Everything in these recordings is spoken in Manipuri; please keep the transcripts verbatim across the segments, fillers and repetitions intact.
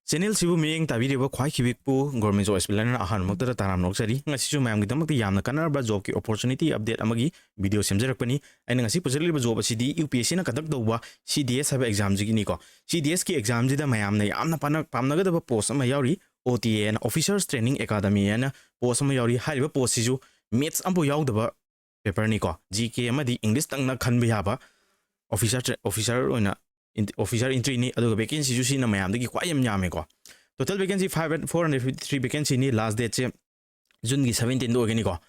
ꯆꯦꯅꯦꯜꯁꯤꯕꯨ ꯃꯤꯠꯌꯦꯡ ꯇꯥꯕꯤꯔꯤꯕ ꯈ꯭ꯋꯥꯏ ꯈꯤꯕꯤꯛꯄꯨ Government Job Aspirant ꯑꯍꯥꯟꯕꯃꯛꯇꯗ ꯇꯔꯥꯝꯅ ꯑꯣꯛꯆꯔꯤ꯫ ꯉꯁꯤꯁꯨ ꯃꯌꯥꯝꯒꯤꯗꯃꯛꯇ ꯌꯥꯝꯅ ꯀꯥꯟꯅꯔꯕ job ꯀꯤ opportunity update ꯑꯃꯒꯤ video ꯁꯦꯝꯖꯔꯛꯄꯅꯤ꯫ ꯑꯩꯅ ꯉꯁꯤ ꯄꯨꯖꯔꯛꯂꯤꯕ job ꯑꯁꯤꯗꯤ U P S C ꯅ conduct ꯇꯧꯕ C D S ꯍꯥꯏꯕ exam ꯁꯤꯒꯤꯅꯤꯀꯣ꯫ C D S ꯀꯤ exam ꯁꯤꯗ ꯃꯌꯥꯝꯅ ꯌꯥꯝꯅ ꯄꯥꯅ-, ꯄꯥꯝꯅꯒꯗꯕ post ꯑꯃ ꯌꯥꯎꯔꯤ, O T A ꯍꯥꯏꯅ, Officers Training Academy ꯍꯥꯏꯅ post ꯑꯃ ꯌꯥꯎꯔꯤ꯫ ꯍꯥꯏꯔꯤꯕ post ꯁꯤꯁꯨ maths ꯑꯃꯐꯥꯎ ꯌꯥꯎꯗꯕ paper ꯅꯤꯀꯣ꯫ G K ꯑꯃꯗꯤ English ꯇꯪꯅ ꯈꯟꯕ ꯌꯥꯕ officer tra-, officer ꯑꯣꯏꯅ int-, officer entry ꯅꯤ꯫ ꯑꯗꯨꯒ vacancy ꯁꯨ ꯁꯤꯅ ꯃꯌꯥꯝꯗꯒꯤ ꯈ꯭ꯋꯥꯏ ꯌꯥꯝ ꯌꯥꯝꯃꯦꯀꯣ꯫ Total vacancy five, four hundred fifty three vacancy ꯅꯤ꯫ Last date ꯁꯦ June ꯒꯤ seventeen ꯗ ꯑꯣꯏꯒꯅꯤꯀꯣ꯫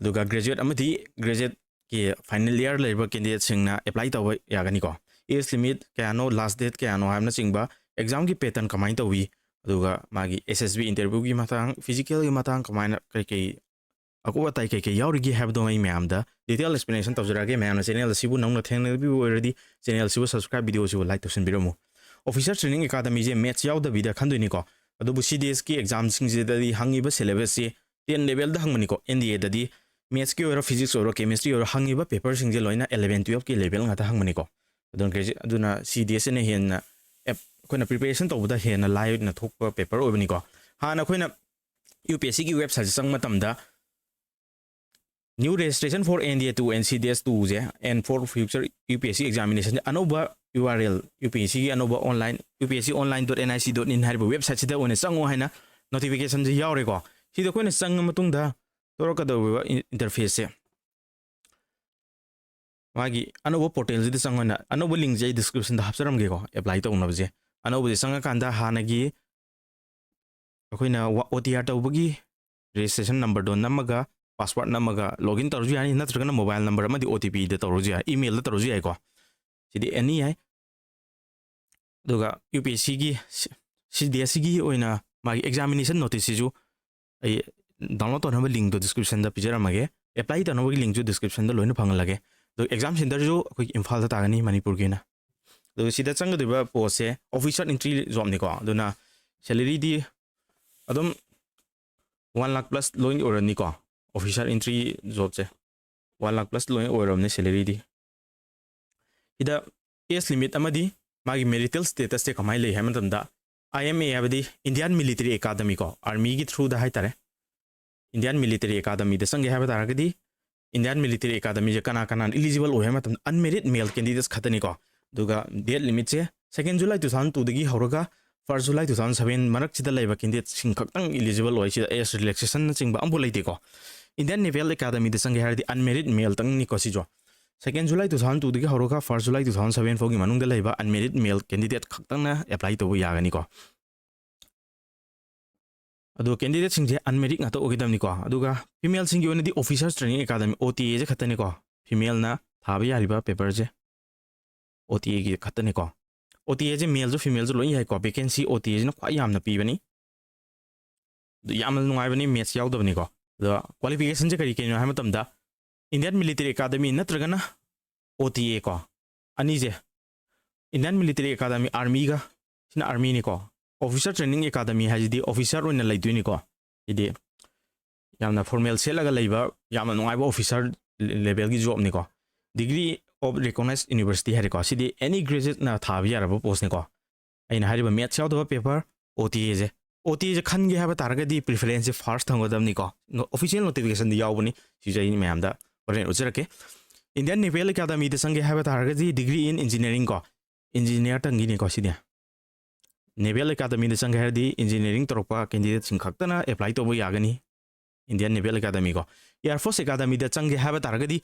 ꯑꯗꯨꯒ graduate ꯑꯃꯗꯤ graduate ꯀꯤ final year ꯂꯩꯔꯤꯕ candidate ꯁꯤꯡꯅ apply ꯇꯧꯕ ꯌꯥꯒꯅꯤꯀꯣ꯫ Age limit ꯀꯌꯥꯅꯣ, last date ꯀꯌꯥꯅꯣ ꯍꯥꯏꯕꯅꯆꯤꯡꯕ, exam ꯒꯤ pattern ꯀꯃꯥꯏꯅ ꯇꯧꯏ, ꯑꯗꯨꯒ ꯃꯥꯒꯤ S S B interview ꯒꯤ ꯃꯇꯥꯡ, physical ꯒꯤ ꯃꯇꯥꯡ, ꯀꯃꯥꯏꯅ ꯀꯩꯀꯩ ꯑꯀꯨꯞ ꯑꯇꯥꯏ ꯀꯩꯀꯩ ꯌꯥꯎꯔꯤꯒꯦ ꯍꯥꯏꯕꯗꯣ ꯑꯩ ꯃꯌꯥꯝꯗ detail explanation ꯇꯧꯖꯔꯛꯑꯒꯦ꯫ ꯃꯌꯥꯝꯅ channel ꯑꯁꯤꯕꯨ ꯅꯧꯅ ꯊꯦꯡꯅꯕꯤꯕ ꯑꯣꯏꯔꯗꯤ channel ꯑꯁꯤꯕꯨ subscribe, video ꯑꯁꯤꯕꯨ like ꯇꯧꯁꯤꯟꯕꯤꯔꯝꯃꯨ꯫ Officer Training Academy ꯁꯦ maths ꯌꯥꯎꯗꯕꯤꯗ ꯈꯟꯗꯣꯏꯅꯤꯀꯣ꯫ ꯑꯗꯨꯕꯨ C D S ꯀꯤ exam ꯁꯤꯡꯁꯤꯗꯗꯤ ꯍꯪꯉꯤꯕ syllabus ꯁꯤ ten level the ꯍꯪꯕꯅꯤꯀꯣ꯫ N D A ꯗꯗꯤ maths ꯀꯤ ꯑꯣꯏꯔꯣ, physics ꯑꯣꯏꯔꯣ, chemistry ꯑꯣꯏꯔꯣ, ꯍꯪꯉꯤꯕ paper ꯁꯤꯡꯁꯦ ꯂꯣꯏꯅ eleven, twelve ꯀꯤ level ꯉꯥꯛꯇ ꯍꯪꯕꯅꯤꯀꯣ꯫ ꯑꯗꯨꯅ graduate, ꯑꯗꯨꯅ C D S ꯁꯤꯅ ꯍꯦꯟꯅ app-, ꯑꯩꯈꯣꯏꯅ preparation ꯇꯧꯕꯗ ꯍꯦꯟꯅ ꯂꯥꯏꯅ ꯊꯣꯛꯄ paper ꯑꯣꯏꯕꯅꯤꯀꯣ꯫ ꯍꯥꯟꯅ ꯑꯩꯈꯣꯏꯅ U P S C ꯒꯤ website ꯁꯦ ꯆꯪꯕ ꯃꯇꯝꯗ new registration for N D A two and C D S two say and for future U P S C examination ꯁꯦ ꯑꯅꯧꯕ U R L, U P S C ꯒꯤ ꯑꯅꯧꯕ online, U P S C online dot N I C dot in ꯍꯥꯏꯔꯤꯕ website ꯁꯤꯗ ꯑꯣꯏꯅ ꯆꯪꯉꯣ ꯍꯥꯏꯅ notification ꯁꯦ ꯌꯥꯎꯔꯦꯀꯣ꯫ ꯁꯤꯗ ꯑꯩꯈꯣꯏꯅ ꯆꯪꯉ ꯃꯇꯨꯡꯗ ꯊꯣꯔꯛꯀꯗꯧꯔꯤꯕ in-, interface ꯁꯦ ꯃꯥꯒꯤ ꯑꯅꯧꯕ portal ꯁꯤꯗ ꯆꯪꯉꯣꯅ, ꯑꯅꯧꯕ link ꯁꯦ ꯑꯩ description ꯗ ꯍꯥꯞꯆꯔꯝꯒꯦꯀꯣ, apply ꯇꯧꯅꯕꯁꯦ꯫ ꯑꯅꯧꯕꯁꯦ ꯆꯪꯉꯀꯥꯟꯗ ꯍꯥꯟꯅꯒꯤ ꯑꯩꯈꯣꯏꯅ ꯋꯥ-, O T R ꯇꯧꯕꯒꯤ registration number ꯗꯣ ꯅꯝꯃꯒ, password ꯅꯝꯃꯒ login ꯇꯧꯔꯁꯨ ꯌꯥꯅꯤ, ꯅꯠꯇ꯭ꯔꯒꯅ mobile number ꯑꯃꯗꯤ O T P ꯗ ꯇꯧꯔꯁꯨ ꯌꯥꯏ, email ꯗ ꯇꯧꯔꯁꯨ ꯌꯥꯏꯀꯣ꯫ ꯁꯤꯗꯤ any ꯌꯥꯏ꯫ ꯑꯗꯨꯒ U P S C ꯒꯤ, C D S ꯒꯤ ꯑꯣꯏꯅ ꯃꯥꯒꯤ examination notice ꯁꯤꯁꯨ ꯑꯩ download ꯇꯧꯅꯕ link ꯇꯣ description ꯗ ꯄꯤꯖꯔꯝꯃꯒꯦ꯫ Apply ꯇꯧꯅꯕꯒꯤ link ꯁꯨ description ꯗ ꯂꯣꯏꯅ ꯐꯪꯍꯜꯂꯒꯦ꯫ ꯑꯗꯨꯒ exam center ꯁꯨ ꯑꯩꯈꯣꯏꯒꯤ ꯏꯝꯐꯥꯜꯗ ꯇꯥꯒꯅꯤ, ꯃꯅꯤꯄꯨꯔꯒꯤ ꯑꯣꯏꯅ꯫ ꯑꯗꯨꯒ ꯁꯤꯗ ꯆꯪꯒꯗꯣꯏꯕ post ꯁꯦ officer entry job ꯅꯤꯀꯣ꯫ ꯑꯗꯨꯅ salary ꯗꯤ ꯑꯗꯨꯝ one lakh plus ꯂꯣꯏ ꯑꯣꯏꯔꯅꯤꯀꯣ꯫ Officer entry job ꯁꯦ one lakh plus ꯂꯣꯏ ꯑꯣꯏꯔꯕꯅꯦ salary ꯗꯤ꯫ ꯁꯤꯗ age limit ꯑꯃꯗꯤ ꯃꯥꯒꯤ marital status ꯁꯦ ꯀꯃꯥꯏꯅ ꯂꯩ ꯍꯥꯏꯕ ꯃꯇꯝꯗ, ꯑꯥꯏ ꯑꯦꯝ ꯑꯦ ꯍꯥꯏꯕꯗꯤ Indian Military Academy ꯀꯣ, ꯑꯥꯔꯃꯤꯒꯤ ꯊ꯭ꯔꯨꯗ ꯍꯥꯏꯇꯥꯔꯦ꯫ Indian Military Academyꯗ ꯆꯪꯒꯦ ꯍꯥꯏꯕ ꯇꯥꯔꯒꯗꯤ, Indian Military Academyꯁꯦ ꯀꯅꯥ ꯀꯅꯥꯅ eligible ꯑꯣꯏ ꯍꯥꯏꯕ ꯃꯇꯝꯗ, unmarried male candidates ꯈꯛꯇꯅꯤꯀꯣ꯫ ꯑꯗꯨꯒ date limitꯁꯦ second July two thousand twoꯗꯒꯤ ꯍꯧꯔꯒ first July two thousand seven ꯃꯔꯛꯁꯤꯗ ꯂꯩꯕ candidateꯁꯤꯡ ꯈꯛꯇꯪ eligible ꯑꯣꯏ꯫ ꯁꯤꯗ age relaxationꯅꯆꯤꯡꯕ ꯑꯃꯐꯥꯎ ꯂꯩꯇꯦꯀꯣ꯫ Indian Naval Academyꯗ ꯆꯪꯒꯦ ꯍꯥꯏꯔꯗꯤ unmarried maleꯇꯪꯅꯤꯀꯣ ꯁꯤꯁꯨ꯫ Second July two thousand twoꯗꯒꯤ ꯍꯧꯔꯒ first July two thousand seven ꯐꯥꯎꯒꯤ ꯃꯅꯨꯡꯗ ꯂꯩꯕ unmarried male candidate ꯈꯛꯇꯪꯅ apply ꯇꯧꯕ ꯌꯥꯒꯅꯤꯀꯣ꯫ ꯑꯗꯣ candidateꯁꯤꯡꯁꯦ unmarried ꯉꯥꯛꯇ ꯑꯣꯏꯒꯗꯕꯅꯤꯀꯣ꯫ ꯑꯗꯨꯒ femaleꯁꯤꯡꯒꯤ ꯑꯣꯏꯅꯗꯤ Officer Training Academy, OTAꯁꯦ ꯈꯛꯇꯅꯤꯀꯣ꯫ Femaleꯅ ꯊꯥꯕ ꯌꯥꯔꯤꯕ paperꯁꯦ OTAꯒꯤ ꯈꯛꯇꯅꯤꯀꯣ꯫ OTAꯁꯦ maleꯁꯨ femaleꯁꯨ ꯂꯣꯏ ꯌꯥꯏꯀꯣ꯫ Vacancy OTAꯁꯤꯅ ꯈ꯭ꯋꯥꯏ ꯌꯥꯝꯅ ꯄꯤꯕꯅꯤ꯫ ꯑꯗꯨ ꯌꯥꯝꯅ ꯅꯨꯡꯉꯥꯏꯕꯅꯤ, maths ꯌꯥꯎꯗꯕꯅꯤꯀꯣ꯫ ꯑꯗꯣ qualificationꯁꯦ ꯀꯔꯤ ꯀꯔꯤꯅꯣ ꯍꯥꯏꯕ ꯃꯇꯝꯗ, Indian Military Academy ꯅꯠꯇ꯭ꯔꯒꯅ OTA ꯀꯣ, ꯑꯅꯤꯁꯦ꯫ Indian Military Academy ꯑꯥꯔꯃꯤꯒ, ꯁꯤꯅ ꯑꯥꯔꯃꯤꯅꯤꯀꯣ꯫ Officer Training Academy ꯍꯥꯏꯁꯤꯗꯤ officer ꯑꯣꯏꯅ ꯂꯩꯗꯣꯏꯅꯤꯀꯣ꯫ ꯁꯤꯗꯤ ꯌꯥꯝꯅ formal ꯁꯦꯠꯂꯒ ꯂꯩꯕ, ꯌꯥꯝꯅ ꯅꯨꯡꯉꯥꯏꯕ officer levelꯒꯤ jobꯅꯤꯀꯣ꯫ Degree of Recognized University ꯍꯥꯏꯔꯦꯀꯣ꯫ CD any graduateꯅ ꯊꯥꯕ ꯌꯥꯔꯕ postꯅꯤꯀꯣ꯫ ꯑꯩꯅ ꯍꯥꯏꯔꯤꯕ maths ꯌꯥꯎꯗꯕ paper, OTAꯁꯦ꯫ OTAꯁꯦ ꯈꯟꯒꯦ ꯍꯥꯏꯕ ꯇꯥꯔꯒꯗꯤ preferenceꯁꯦ first ꯊꯝꯒꯗꯕꯅꯤꯀꯣ꯫ Official notificationꯗ ꯌꯥꯎꯕꯅꯤ꯫ ꯁꯤꯁꯦ ꯑꯩ ꯃꯌꯥꯝꯗ ꯍꯣꯔꯦꯟ ꯎꯠꯆꯔꯛꯀꯦ꯫ Indian Naval Academyꯗ ꯆꯪꯒꯦ ꯍꯥꯏꯕ ꯇꯥꯔꯒꯗꯤ degree in engineering ꯀꯣ, engineerꯇꯪꯒꯤꯅꯤꯀꯣ ꯁꯤꯗꯤ꯫ Naval Academyꯗ ꯆꯪꯒꯦ ꯍꯥꯏꯔꯗꯤ engineering ꯇꯧꯔꯛꯄ candidateꯁꯤꯡ ꯈꯛꯇꯅ apply ꯇꯧꯕ ꯌꯥꯒꯅꯤ꯫ Indian Naval Academy ꯀꯣ꯫ Air Force Academyꯗ ꯆꯪꯒꯦ ꯍꯥꯏꯕ ꯇꯥꯔꯒꯗꯤ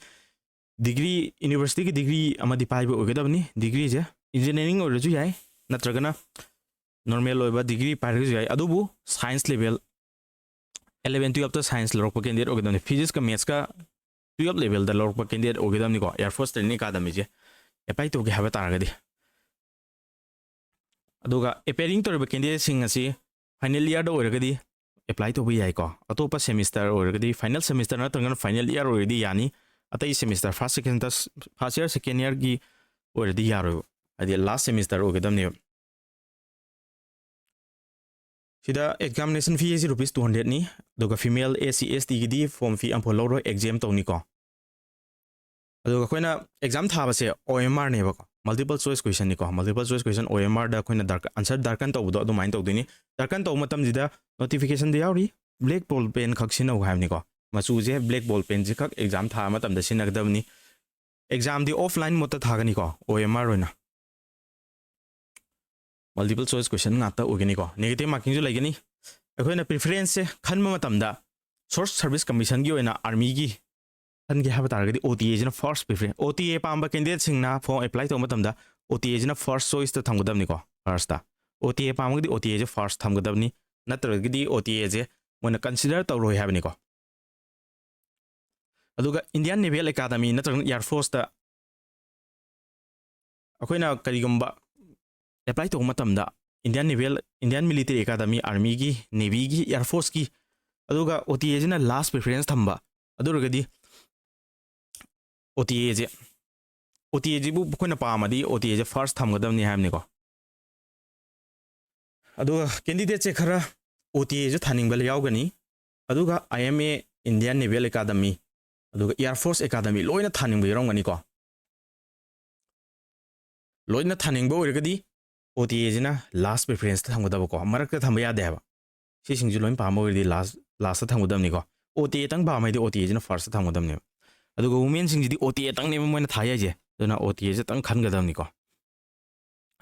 degree, universityꯒꯤ degree ꯑꯃꯗꯤ ꯄꯥꯏꯕ ꯑꯣꯏꯒꯗꯕꯅꯤ꯫ Degreeꯁꯦ engineering ꯑꯣꯏꯔꯁꯨ ꯌꯥꯏ, ꯅꯠꯇ꯭ꯔꯒꯅ normal ꯑꯣꯏꯕ degree ꯄꯥꯏꯔꯒꯁꯨ ꯌꯥꯏ, ꯑꯗꯨꯕꯨ science level, eleven twelveꯇ science ꯂꯧꯔꯛꯄ candidate ꯑꯣꯏꯒꯗꯕꯅꯤ꯫ Physicsꯀ mathsꯀ twelve levelꯗ ꯂꯧꯔꯛꯄ candidate ꯑꯣꯏꯒꯗꯕꯅꯤꯀꯣ, Air Force Training Academyꯁꯦ apply ꯇꯧꯒꯦ ꯍꯥꯏꯕ ꯇꯥꯔꯒꯗꯤ꯫ ꯑꯗꯨꯒ appearing ꯇꯧꯔꯤꯕ candidateꯁꯤꯡ ꯑꯁꯤ final yearꯗ ꯑꯣꯏꯔꯒꯗꯤ apply ꯇꯧꯕ ꯌꯥꯏꯀꯣ꯫ ꯑꯇꯣꯞꯄ semester ꯑꯣꯏꯔꯒꯗꯤ, final semester ꯅꯠꯇ꯭ꯔꯒꯅ final year ꯑꯣꯏꯔꯗꯤ ꯌꯥꯅꯤ꯫ ꯑꯇꯩ semester, first second, first year, second yearꯒꯤ ꯑꯣꯏꯔꯗꯤ ꯌꯥꯔꯣꯏꯕ, ꯍꯥꯏꯗꯤ last semester ꯑꯣꯏꯒꯗꯕꯅꯦꯕ꯫ ꯁꯤꯗ examination fee ꯑꯁꯤ rupees two hundredꯅꯤ꯫ ꯑꯗꯨꯒ female, SC, STꯒꯤꯗꯤ form fee ꯑꯃꯐꯥꯎ ꯂꯧꯔꯣꯏ, exam ꯇꯧꯅꯤꯀꯣ꯫ ꯑꯗꯨꯒ ꯑꯩꯈꯣꯏꯅ exam ꯊꯥꯕꯁꯦ OMRꯅꯦꯕꯀꯣ꯫ multiple choice question ꯅꯤꯀꯣ꯫ Multiple choice question O M R ꯗ ꯑꯩꯈꯣꯏꯅ answer ꯗꯥꯔꯀꯟ ꯇꯧꯕꯗꯣ ꯑꯗꯨꯃꯥꯏꯅ ꯇꯧꯗꯣꯏꯅꯤ꯫ ꯗꯥꯔꯀꯟ ꯇꯧꯕ ꯃꯇꯝꯁꯤꯗ notification ꯗ ꯌꯥꯎꯔꯤ, black ball pen ꯈꯛ ꯁꯤꯖꯤꯟꯅꯧ ꯍꯥꯏꯕꯅꯤꯀꯣ꯫ ꯃꯆꯨꯁꯦ black ball pen ꯁꯦ ꯈꯛ exam ꯊꯥꯕ ꯃꯇꯝꯗ ꯁꯤꯖꯤꯟꯅꯒꯗꯕꯅꯤ꯫ Exam ꯗꯤ offline mode ꯇ ꯊꯥꯒꯅꯤꯀꯣ, O M R ꯑꯣꯏꯅ꯫ Multiple choice question ꯉꯥꯛꯇ ꯑꯣꯏꯒꯅꯤꯀꯣ꯫ Negative marking ꯁꯨ ꯂꯩꯒꯅꯤ꯫ ꯑꯩꯈꯣꯏꯅ preference ꯁꯦ ꯈꯟꯕ ꯃꯇꯝꯗ Social Service Commission ꯒꯤ ꯑꯣꯏꯅ army ꯒꯤ ꯈꯟꯒꯦ ꯍꯥꯏꯕ ꯇꯥꯔꯒꯗꯤ O T A ꯁꯤꯅ first preference꯫ O T A ꯄꯥꯝꯕ candidate ꯁꯤꯡꯅ form apply ꯇꯧꯕ ꯃꯇꯝꯗ O T A ꯁꯤꯅ first choice ꯇ ꯊꯝꯒꯗꯕꯅꯤꯀꯣ, first ꯇ꯫ O T A ꯄꯥꯝꯃꯒꯗꯤ O T A say first ꯊꯝꯒꯗꯕꯅꯤ, ꯅꯠꯇ꯭ꯔꯒꯗꯤ O T A ꯁꯦ ꯃꯣꯏꯅ consider ꯇꯧꯔꯣꯏ ꯍꯥꯏꯕꯅꯤꯀꯣ꯫ ꯑꯗꯨꯒ Indian Naval Academy ꯅꯠꯇ꯭ꯔꯒꯅ Air Force ꯇ ꯑꯩꯈꯣꯏꯅ ꯀꯔꯤꯒꯨꯝꯕ apply ꯇꯧꯕ ꯃꯇꯝꯗ Indian Naval, Indian Military Academy, army ꯒꯤ, navy ꯒꯤ, Air Force ꯀꯤ, ꯑꯗꯨꯒ O T A ꯁꯤꯅ last preference ꯊꯝꯕ, ꯑꯗꯨ ꯑꯣꯏꯔꯒꯗꯤ O T A say, O T A ꯁꯤꯕꯨ ꯑꯩꯈꯣꯏꯅ ꯄꯥꯝꯃꯗꯤ O T A say first ꯊꯝꯒꯗꯕꯅꯤ ꯍꯥꯏꯕꯅꯤꯀꯣ꯫ ꯑꯗꯨꯒ candidate ꯁꯦ ꯈꯔ O T A ꯁꯨ ꯊꯥꯅꯤꯡꯕ ꯌꯥꯎꯒꯅꯤ, ꯑꯗꯨꯒ I M A, Indian Naval Academy, ꯑꯗꯨꯒ Air Force Academy ꯂꯣꯏꯅ ꯊꯥꯅꯤꯡꯕ ꯌꯥꯎꯔꯝꯒꯅꯤꯀꯣ꯫ ꯂꯣꯏꯅ ꯊꯥꯅꯤꯡꯕ ꯑꯣꯏꯔꯒꯗꯤ O T A ꯁꯤꯅ last preference ꯇ ꯊꯝꯒꯗꯕꯀꯣ, ꯃꯔꯛꯇ ꯊꯝꯕ ꯌꯥꯗꯦ ꯍꯥꯏꯕ꯫ ꯁꯤꯁꯤꯡꯁꯤ ꯂꯣꯏꯅ ꯄꯥꯝꯕ ꯑꯣꯏꯔꯗꯤ last, last ꯇ ꯊꯝꯒꯗꯕꯅꯤꯀꯣ꯫ O T A ꯇꯪ ꯄꯥꯝꯃꯗꯤ O T A ꯁꯤꯅ first ꯇ ꯊꯝꯒꯗꯕꯅꯦꯕ꯫ ꯑꯗꯨꯒ women ꯁꯤꯡꯁꯤꯗꯤ O T A ꯇꯪꯅꯦꯕ ꯃꯣꯏꯅ ꯊꯥ ꯌꯥꯏꯁꯦ, ꯑꯗꯨꯅ O T A ꯁꯦ ꯇꯪ ꯈꯟꯒꯗꯕꯅꯤꯀꯣ꯫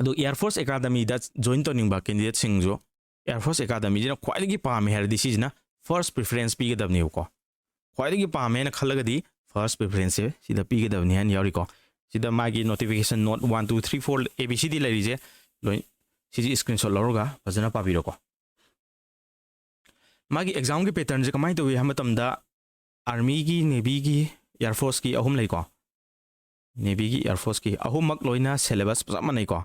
ꯑꯗꯨ Air Force Academy ꯗ join ꯇꯧꯅꯤꯡꯕ candidate ꯁꯤꯡꯁꯨ Air Force Academy ꯁꯤꯅ ꯈ꯭ꯋꯥꯏꯗꯒꯤ ꯄꯥꯝꯃꯦ ꯍꯥꯏꯔꯗꯤ ꯁꯤꯁꯤꯅ first preference ꯄꯤꯒꯗꯕꯅꯦꯕꯀꯣ꯫ ꯈ꯭ꯋꯥꯏꯗꯒꯤ ꯄꯥꯝꯃꯦ ꯍꯥꯏꯅ ꯈꯜꯂꯒꯗꯤ first preference ꯁꯦ ꯁꯤꯗ ꯄꯤꯒꯗꯕꯅꯤ ꯍꯥꯏꯅ ꯌꯥꯎꯔꯤꯀꯣ꯫ ꯁꯤꯗ ꯃꯥꯒꯤ notification note one, two, three, four, A B C D ꯂꯩꯔꯤꯁꯦ ꯂꯣꯏ, ꯁꯤꯁꯤ screenshot ꯂꯧꯔꯒ ꯐꯖꯅ ꯄꯥꯕꯤꯔꯣꯀꯣ꯫ ꯃꯥꯒꯤ exam ꯒꯤ pattern ꯁꯦ ꯀꯃꯥꯏꯅ ꯇꯧꯏ ꯍꯥꯏꯕ ꯃꯇꯝꯗ, army ꯒꯤ, navy ꯒꯤ, air force ꯀꯤ ꯑꯍꯨꯝ ꯂꯩꯀꯣ꯫ Navy ꯒꯤ, air force ꯀꯤ ꯑꯍꯨꯝꯃꯛ ꯂꯣꯏꯅ syllabus ꯆꯞ ꯃꯥꯟꯅꯩꯀꯣ꯫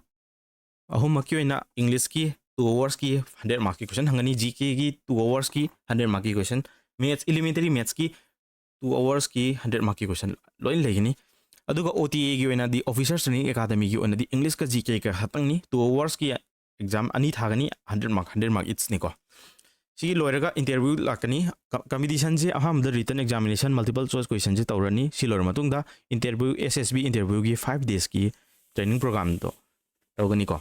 ꯑꯍꯨꯝꯃꯛꯀꯤ ꯑꯣꯏꯅ English ꯀꯤ two hours ꯀꯤ hundred mark ꯀꯤ question ꯍꯪꯒꯅꯤ, G K ꯒꯤ two hours ꯀꯤ hundred mark ꯀꯤ question, maths, elementary maths ꯀꯤ two hours ꯀꯤ hundred mark ꯀꯤ question ꯂꯣꯏꯅ ꯂꯩꯒꯅꯤ꯫ ꯑꯗꯨꯒ O T A ꯒꯤ ꯑꯣꯏꯅꯗꯤ, Officers Training Academy ꯒꯤ ꯑꯣꯏꯅꯗꯤ English ꯀ G K ꯀ ꯈꯛꯇꯪꯅꯤ꯫ Two hours ꯀꯤ exam ꯑꯅꯤ ꯊꯥꯒꯅꯤ, hundred mark, hundred mark each ꯅꯤꯀꯣ꯫ ꯁꯤ ꯂꯣꯏꯔꯒ interview ꯂꯥꯛꯀꯅꯤ꯫ ꯀ-, competition ꯁꯦ ꯑꯍꯥꯟꯕꯗ written examination, multiple choice question ꯁꯦ ꯇꯧꯔꯅꯤ꯫ ꯁꯤ ꯂꯣꯏꯔ ꯃꯇꯨꯡꯗ interview, S S B interview ꯒꯤ five days ꯀꯤ training programꯗꯣ ꯇꯧꯒꯅꯤꯀꯣ꯫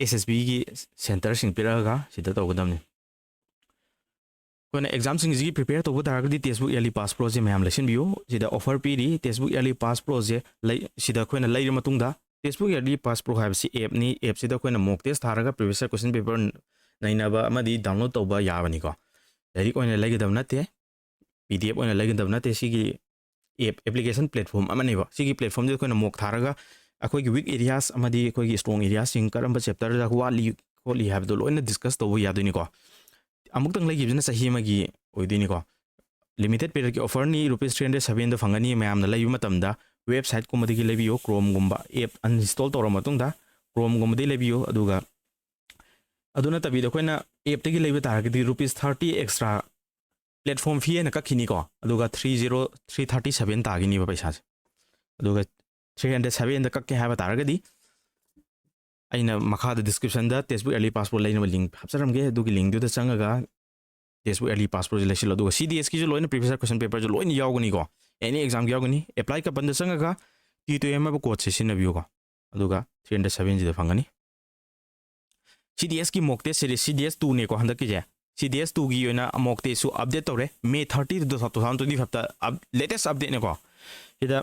ꯑꯦꯁ ꯑꯦꯁ ꯕꯤꯒꯤ ꯁꯦꯟꯇꯔꯁꯤꯡ ꯄꯤꯔꯛꯑꯒ ꯁꯤꯗ ꯇꯧꯒꯗꯕꯅꯤ꯫ ꯑꯩꯈꯣꯏꯅ ꯑꯦꯛꯖꯥꯝꯁꯤꯡꯁꯤꯒꯤ ꯄ꯭ꯔꯤꯄꯦꯌꯔ ꯇꯧꯕ ꯇꯥꯔꯒꯗꯤ ꯇꯦꯛꯁꯕꯨꯛ ꯏꯌꯔꯂꯤ ꯄꯥꯁ ꯄ꯭ꯔꯣꯁꯦ ꯃꯌꯥꯝ ꯂꯩꯁꯤꯟꯕꯤꯌꯨ꯫ ꯁꯤꯗ ꯑꯣꯐꯔ ꯄꯤꯔꯤ, ꯇꯦꯛꯁꯕꯨꯛ ꯏꯌꯔꯂꯤ ꯄꯥꯁ ꯄ꯭ꯔꯣꯁꯦ ꯂꯩ꯫ ꯁꯤꯗ ꯑꯩꯈꯣꯏꯅ ꯂꯩꯔ ꯃꯇꯨꯡꯗ, ꯇꯦꯛꯁꯕꯨꯛ ꯏꯌꯔꯂꯤ ꯄꯥꯁ ꯄ꯭ꯔꯣ ꯍꯥꯏꯕꯁꯤ ꯑꯦꯞꯅꯤ꯫ ꯑꯦꯞꯁꯤꯗ ꯑꯩꯈꯣꯏꯅ ꯃꯣꯛ ꯇꯦꯁ ꯊꯥꯔꯒ ꯄ꯭ꯔꯤꯚꯤꯌꯁ ꯏꯌꯔ ꯀꯣꯏꯁꯟ ꯄꯦꯄꯔ ꯅꯩꯅꯕ ꯑꯃꯗꯤ ꯗꯥꯎꯟꯂꯣꯗ ꯇꯧꯕ ꯌꯥꯕꯅꯤꯀꯣ꯫ ꯂꯥꯏꯔꯤꯛ ꯑꯣꯏꯅ ꯂꯩꯒꯗꯕ ꯅꯠꯇꯦ, ꯄꯤ ꯗꯤ ꯑꯦꯐ ꯑꯣꯏꯅ ꯂꯩꯒꯗꯕ ꯅꯠꯇꯦ꯫ ꯁꯤꯒꯤ ꯑꯦꯞ, ꯑꯦꯄ꯭ꯂꯤꯀꯦꯁꯟ ꯄ꯭ꯂꯦꯠꯐꯣꯝ ꯑꯃꯅꯦꯕ꯫ ꯁꯤꯒꯤ ꯄ꯭ꯂꯦꯠꯐꯣꯝꯁꯤꯗ ꯑꯩꯈꯣꯏꯅ ꯃꯣꯛ ꯊꯥꯔꯒ ꯑꯩꯈꯣꯏꯒꯤ ꯋꯤꯛ ꯑꯦꯔꯤꯌꯥꯁ ꯑꯃꯗꯤ ꯑꯩꯈꯣꯏꯒꯤ ꯁ꯭ꯇꯔꯣꯡ ꯑꯦꯔꯤꯌꯥꯁꯤꯡ ꯀꯔꯝꯕ ꯆꯦꯞꯇꯔꯗ ꯋꯥꯠꯂꯤ ꯈꯣꯠꯂꯤ ꯍꯥꯏꯕꯗꯣ ꯂꯣꯏꯅ ꯗꯤꯁꯀꯁ ꯇꯧꯕ ꯌꯥꯗꯣꯏꯅꯤꯀꯣ꯫ ꯑꯃꯨꯛꯇꯪ ꯂꯩꯈꯤꯕꯁꯤꯅ ꯆꯍꯤ ꯑꯃꯒꯤ ꯑꯣꯏꯗꯣꯏꯅꯤꯀꯣ꯫ ꯂꯤꯃꯤꯇꯦꯠ ꯄꯤꯔꯤꯌꯠꯀꯤ ꯑꯣꯐꯔꯅꯤ, ꯔꯨꯄꯤꯁ ꯊ꯭ꯔꯤ ꯍꯟꯗ꯭ꯔꯦꯠ ꯁꯚꯦꯟꯗ ꯐꯪꯒꯅꯤ꯫ ꯃꯌꯥꯝꯅ ꯂꯩꯕ ꯃꯇꯝꯗ ꯋꯦꯕꯁꯥꯏꯠꯀꯨꯝꯕꯗꯒꯤ ꯂꯩꯕꯤꯌꯨ, ꯀ꯭ꯔꯣꯝꯒꯨꯝꯕ ꯑꯦꯞ ꯑꯟꯏꯟꯁꯇꯣꯜ ꯇꯧꯔ ꯃꯇꯨꯡꯗ ꯀ꯭ꯔꯣꯝꯒꯨꯝꯕꯗꯒꯤ ꯂꯩꯕꯤꯌꯨ꯫ ꯑꯗꯨꯒ ꯑꯗꯨ ꯅꯠꯇꯕꯤꯗ ꯑꯩꯈꯣꯏꯅ ꯑꯦꯞꯇꯒꯤ ꯂꯩꯕ ꯇꯥꯔꯒꯗꯤ rupees thirty extra platform fee ꯍꯥꯏꯅ ꯀꯛꯈꯤꯅꯤꯀꯣ꯫ ꯑꯗꯨꯒ three zero three thirty seven ꯇꯥꯈꯤꯅꯤꯕ ꯄꯩꯁꯥꯁꯦ꯫ ꯑꯗꯨꯒ ꯊ꯭ꯔꯤ ꯍꯟꯗ꯭ꯔꯦꯠ ꯁꯚꯦꯟꯗ ꯀꯛꯀꯦ ꯍꯥꯏꯕ ꯇꯥꯔꯒꯗꯤ ꯑꯩꯅ ꯃꯈꯥꯗ ꯗꯤꯁꯀ꯭ꯔꯤꯞꯁꯟꯗ ꯇꯦꯛꯁꯕꯨꯛ ꯏꯌꯔꯂꯤ ꯄꯥꯁ ꯄ꯭ꯔꯣ ꯂꯩꯅꯕ ꯂꯤꯡ ꯍꯥꯞꯆꯔꯝꯒꯦ꯫ ꯑꯗꯨꯒꯤ ꯂꯤꯡꯗꯨꯗ ꯆꯪꯉꯒ ꯇꯦꯛꯁꯕꯨꯛ ꯏꯌꯔꯂꯤ ꯄꯥꯁ ꯄ꯭ꯔꯣꯁꯦ ꯂꯩꯁꯤꯜꯂꯣ꯫ ꯑꯗꯨꯒ ꯁꯤ ꯗꯤ ꯑꯦꯁꯀꯤꯁꯨ ꯂꯣꯏꯅ ꯄ꯭ꯔꯤꯚꯤꯌꯁ ꯏꯌꯔ ꯀꯣꯏꯁꯟ ꯄꯦꯄꯔꯁꯨ ꯂꯣꯏꯅ ꯌꯥꯎꯒꯅꯤꯀꯣ꯫ ꯑꯦꯅꯤ ꯑꯦꯛꯖꯥꯝꯒꯤ ꯌꯥꯎꯒꯅꯤ꯫ ꯑꯦꯄ꯭ꯂꯥꯏ ꯀꯄꯟꯗ ꯆꯪꯉꯒ ꯇꯤ ꯇꯨ ꯑꯦꯝ ꯍꯥꯏꯕ ꯀꯣꯗꯁꯦ ꯁꯤꯖꯤꯟꯅꯕꯤꯌꯨꯀꯣ꯫ ꯑꯗꯨꯒ ꯊ꯭ꯔꯤ ꯍꯟꯗ꯭ꯔꯦꯠ ꯁꯚꯦꯟꯁꯤꯗ ꯐꯪꯒꯅꯤ꯫ ꯁꯤ ꯗꯤ ꯑꯦꯁꯀꯤ ꯃꯣꯛ ꯇꯦꯁ ꯁꯦꯔꯤꯁ, ꯁꯤ ꯗꯤ ꯑꯦꯁ ꯇꯨꯅꯦꯀꯣ ꯍꯟꯗꯛꯀꯤꯁꯦ꯫ ꯁꯤ ꯗꯤ ꯑꯦꯁ ꯇꯨꯒꯤ ꯑꯣꯏꯅ ꯃꯣꯛ ꯇꯦꯁꯁꯨ ꯑꯞꯗꯦꯠ ꯇꯧꯔꯦ꯫ ꯃꯦ ꯊꯥꯔꯇꯤ ꯇꯨ ꯊꯥꯎꯖꯟ ꯇ꯭ꯋꯦꯟꯇꯤ ꯐꯥꯏꯚꯇ ꯂꯦꯇꯦꯁ ꯑꯞꯗꯦꯠꯅꯦꯀꯣ꯫ ꯁꯤꯗ